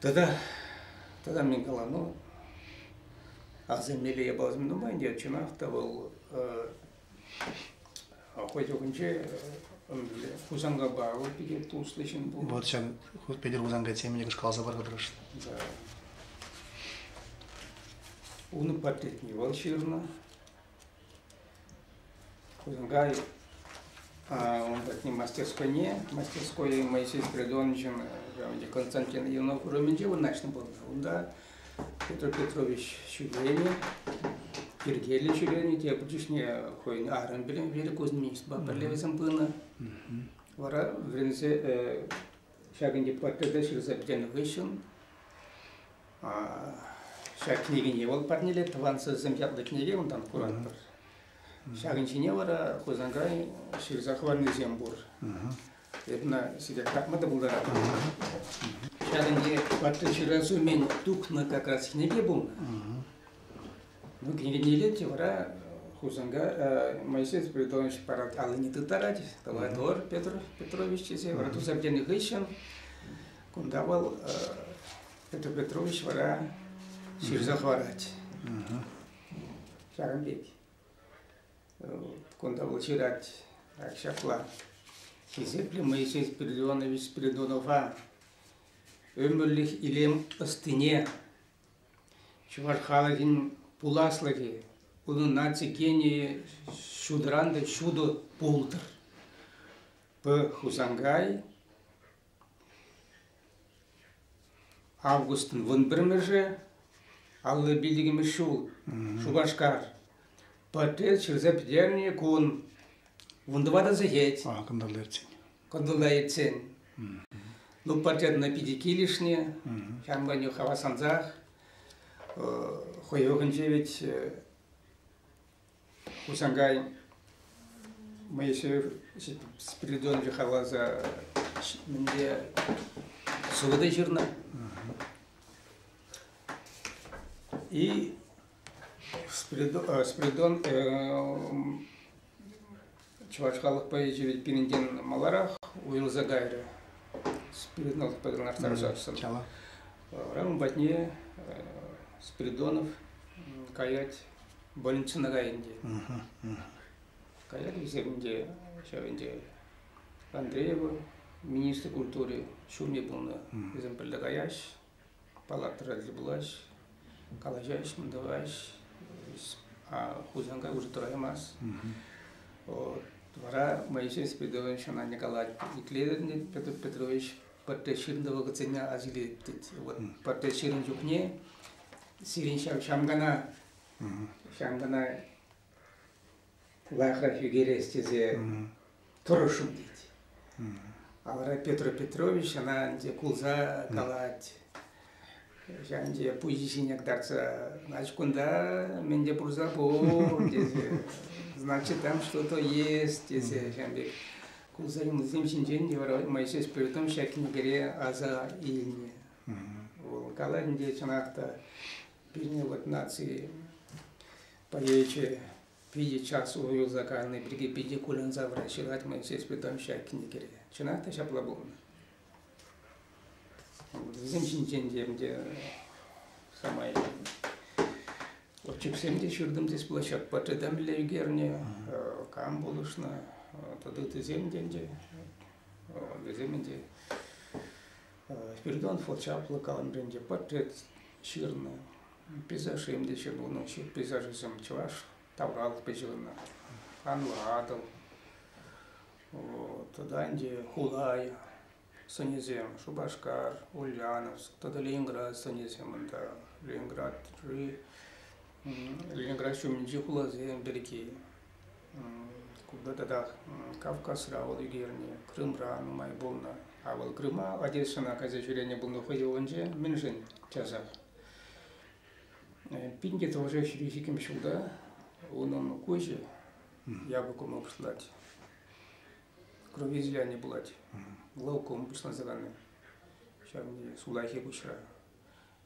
Тата тата мӗн калану, асӑнмелли япаласем нумай ӗнтӗ. Чӑнах та вӑл хӑй чухӑнче Хусанкапа вӑл питӗ туслӑ ҫын пулнӑ. Вот ҫав Петӗр Хусанкай темӗн кӑшкаласа парса тӑрӑшнӑ. Да. Унӑн портретне вӑл ҫырнӑ. Хусанкай ун патне мастерскойне, мастерской Моисей Спиридоновичӑн Константин Иванов урамӗнче вырнаҫнӑ пулнӑ. Унта Петр Петрович ҫӳренӗ, йӗркеллӗ ҫӳренӗ, тепӗр чухне хӑйӗн арӑмӗпе Вера Кузьминичнӑпа пӗрле вӗсем пынӑ. Вара вӗренсе ҫакӑн пек портрета ҫырса пӗтернӗ хыҫҫӑн ҫак кӗнекене вӑл парнелет, «Тӑван сӑвӑсем» ятлӑ кӗнеке унтан куратпӑр. Ҫакӑн ҫине вара Хусанкай ҫырса хӑварнисем пур. Эп ӑна сире кӑтартма та пултаратӑп. Ҫакӑн пек портрет ҫырас умӗн тухнӑ как раз кӗнеке пулнӑ. Ну, кӗнекене илет те вара Хусанка Моисей Спиридонович парад аллине тыттарать. Давай, тор, Петр Петрович тесе вара туса пӗтернӗ хыҫҫӑн кунта вӑл Петр Петрович вара ҫырса хӑварать. Ҫакӑн пек. Кунта вӑл ҫырать ҫапла. Хисеплӗ Моисей Спиридонович Спиридонова ӗмӗрлӗх илем ӑстине чӑваш халӑхӗн пуласлӑхӗ, унӑн наци генийӗ ҫутӑран та ҫутӑ пултӑр. П. Хусанкай августӑн 11-мӗшӗ, 55-мӗш ҫул, Шупашкар. Портрет ҫырса пӗтернӗ кун 14 сехет. А, кӑнтӑрла иртсен. Кӑнтӑрла иртсен. Ну, портретна питӗ килӗшнӗ. Ҫавӑнпа хаваслансах хӑй вӑхӑтӗнче ведь Хусанкай Моисеев Спиридонович хаваса мӗнле сӑвӑ та ҫырнӑ. И Спиридон Чӑваш халӑх поэчӗ ведь пирӗнтен маларах уйрӑлса кайрӗ. Спиридонов патӑрсассӑн. Вара ун патне Спиридонов каять, больницӑна каять ӗнтӗ. Каять вӗсем ӗнтӗ ҫав ӗнтӗ Андреева министр культуры ҫумӗ пулнӑ. Вӗсем пӗрле каяҫ. Палатӑра тӗл пулаҫ, калаҫаҫ, мӗн тӑваҫ. Хусанкай уже тӑраймасть. Вот. Вара Моисей Спиридонович ӑна не калать, итлетӗн, Петр Петрович, пӗрре ҫырнӑ вӑхӑтсене ас илет, тет. Вот пӗрре ҫырнӑ чухне сирӗн ҫав ҫамкана, ҫамкана лайӑхрах ӳкерес тесе тӑрӑшӑм тет. А вара Петр Петрович ӑна ӗнтӗ кулса калать. Ҫав ӗнтӗ пуҫӗ ҫине кӑтартса, значит, кунта мӗн те пулса пур тесе, значит, там что-то есть тесе ҫавӑн пек кулса юлнисем ҫинчен те вара Моисей Спиридон ҫак кӗнекере аса илнӗ. Вӑл калать ӗнтӗ, чӑнах та, пирӗн вот наци поэчӗ питӗ час уйрӑлса кайни пирки питӗ кулянса вара ҫырать Моисей Спиридонович ҫак кӗнекере. Чӑнах та ҫапла пулнӑ. Вӗсем ҫинчен те ӗнтӗ самай отчетсем те ҫыртӑм тес пулать. Ҫак портрета мӗнле ӳкернӗ, кам пулӑшнӑ, тата ыттисем те ӗнтӗ. Вӗсем ӗнтӗ Спиридонов вӑл чаплӑ калӑмсенче портрет ҫырнӑ. Пейзажсем те ҫырнӑ. Унӑн пейзажӗсем чӑваш тавралӑхпа ҫыхӑннӑ. Анлӑ Атӑл, тата ӗнтӗ хула сӑнӗсем, Шупашкар, Ульяновск тата Ленинград сӑнӗсем унта. Ленинградри Ленинград ҫумӗнчи хуласем пирки. Кунта татах Кавказра вӑл ӳкернӗ, Крымра нумай пулнӑ. А вӑл Крыма, Одессӑна кайса ҫӳренӗ пулнӑ хӑй ывӑнчӗ. Мӗншӗн часах? 1922 ҫулта унӑн куҫӗ япӑх курма пуҫлать. Кровоизлияние пулать. Глаукома пуҫланса кайнӑ. Ҫав сулахи куҫра.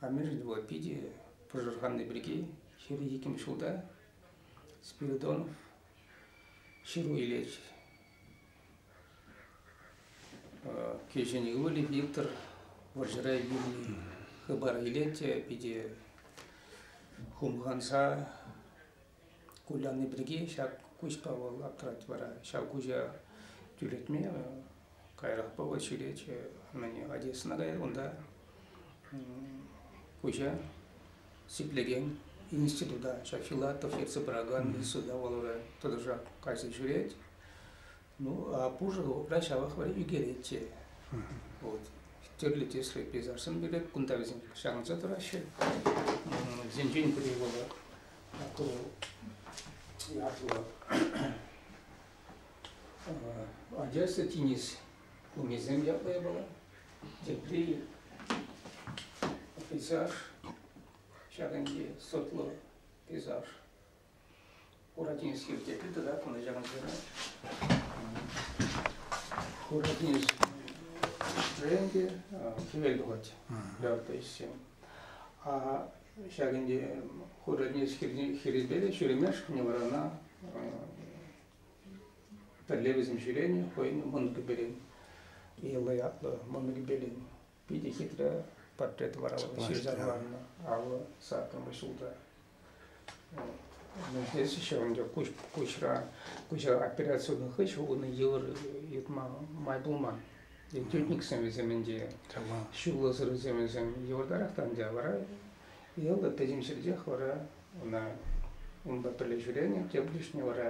А мӗншӗн вӑл питӗ пӑшӑрханнӑ пирки 22 ҫулта Спиридонов ҫыру илет. Кӗҫӗн ывӑлӗ Виктор вӑрҫӑра вилнӗ. Хыпар илет те питӗ хумханса кулянни пирки ҫак куҫпа вӑл аптрать вара. Ҫав куҫа тӳрлетме каярахпа вӑл ҫӳрет, мӗн Одессӑна каять, унта куҫа сиплекен института, ҫав Филатов ертсе пыракан института вӑл вара тӑтӑшах кайса ҫӳрет. Ну, а пушӑ вӑхӑтра ҫавах вара ӳкерет те. Вот. Тӗрлӗ тӗслӗ пейзажсем килет. Кунта вӗсем ҫакӑнса тӑраҫҫӗ. Вӗсенчен пӗри вӑл ятлӑ Одесса тинӗс хумисем ятлӑ япала. Тепри пейзаж, ҫакӑнти сӑртлӑ пейзаж. Хура тинӗс хиртепи тата кунта ҫакӑнса тӑрать. Хура тинӗс ӗнтӗ хӗвел тухать. То есть а ҫак ӗнтӗ хура тинӗс хирӗпе ҫӳремешкӗн вара ӑна пӗрле вӗсем ҫӳренӗ хӑйӗн мӑнукӗпелен. Елла ятлӑ мӑнукӗпелен. Питӗ хитре портрет вара вӑл ҫырса хӑварнӑ 58-мӗш ҫулта. Здесь еще ӗнтӗ куҫ, куҫра, куҫа операци тунӑ хыҫҫӑн унӑн йывӑр йӑтма май пулман. Тютниксем вӗсем ӗнтӗ, ҫуллӑ сырӑсем вӗсем йывӑртарах та ӗнтӗ, вара йӑлтӑ пӗтӗм ҫӗртех вара ӑна унпа пӗрле ҫӳренӗ, тепӗр чухне вара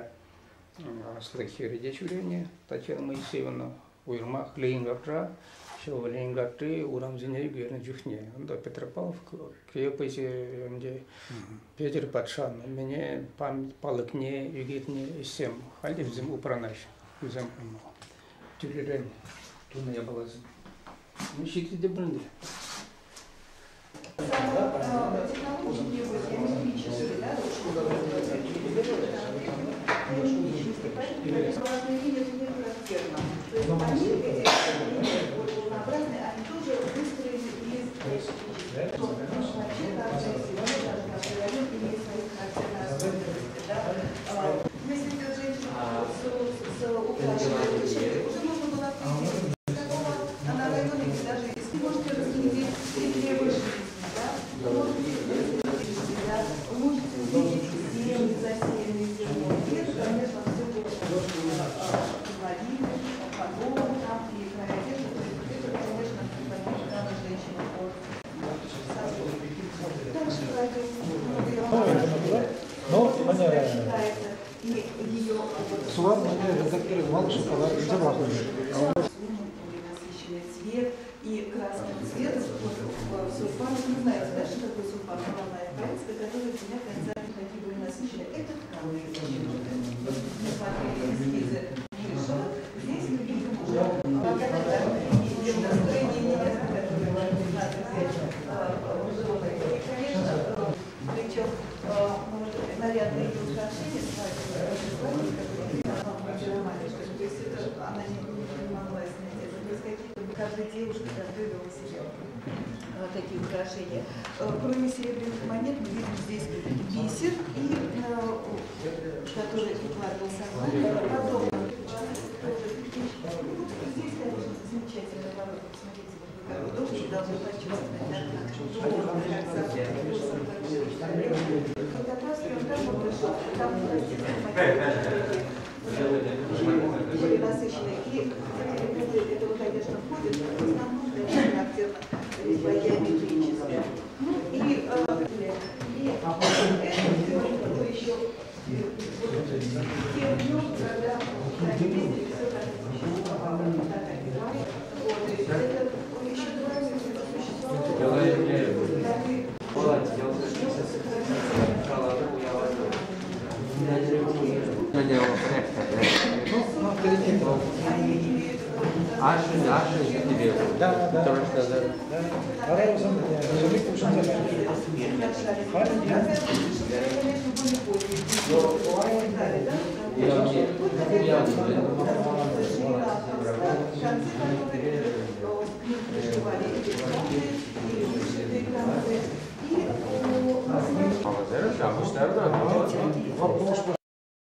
аслӑ хӗрӗ те ҫӳренӗ, Татьяна Моисеевна. Уйрӑмах Ленинградра, ҫав Ленинградри урамсене ӳкернӗ чухне. Унта Петропавловка крепоҫӗ ӗнтӗ, Петӗр патшан мӗне палӑкне ӳкернӗ ӗҫсем халь те вӗсем упранаҫҫӗ. Вӗсем тӳрӗрен тунӑ япаласем. Ну, ҫитрӗ те пуль ӗнтӗ. Сувар редакторӗ Малышев тата илсе пӑрахнӑ. Цвет и краски цвета сульфан. Вы знаете, да, что такое сульфан? Головная повязка, которая двумя концами такие были насыщены. Это тканые Мы смотрели эскизы Мышева. Здесь мы видим уже настроение невесты, которое надо взять в жены. И, конечно, причем нарядные украшения свадебные, то есть это она не могла снять это. То есть какие-то каждая девушка готовила себе такие украшения. Кроме серебряных монет мы видим здесь бисер, и, который укладывался. Потом здесь, конечно, замечательная работа. Посмотрите, вот вы как художник должны почувствовать, да, как там более насыщенные. И элементы этого, конечно, входят, но в основном для характерна резьба геометрическая. Ну и это все еще тем днем, когда ездили, все так существовало. Вот, это еще два существовало. Да, да.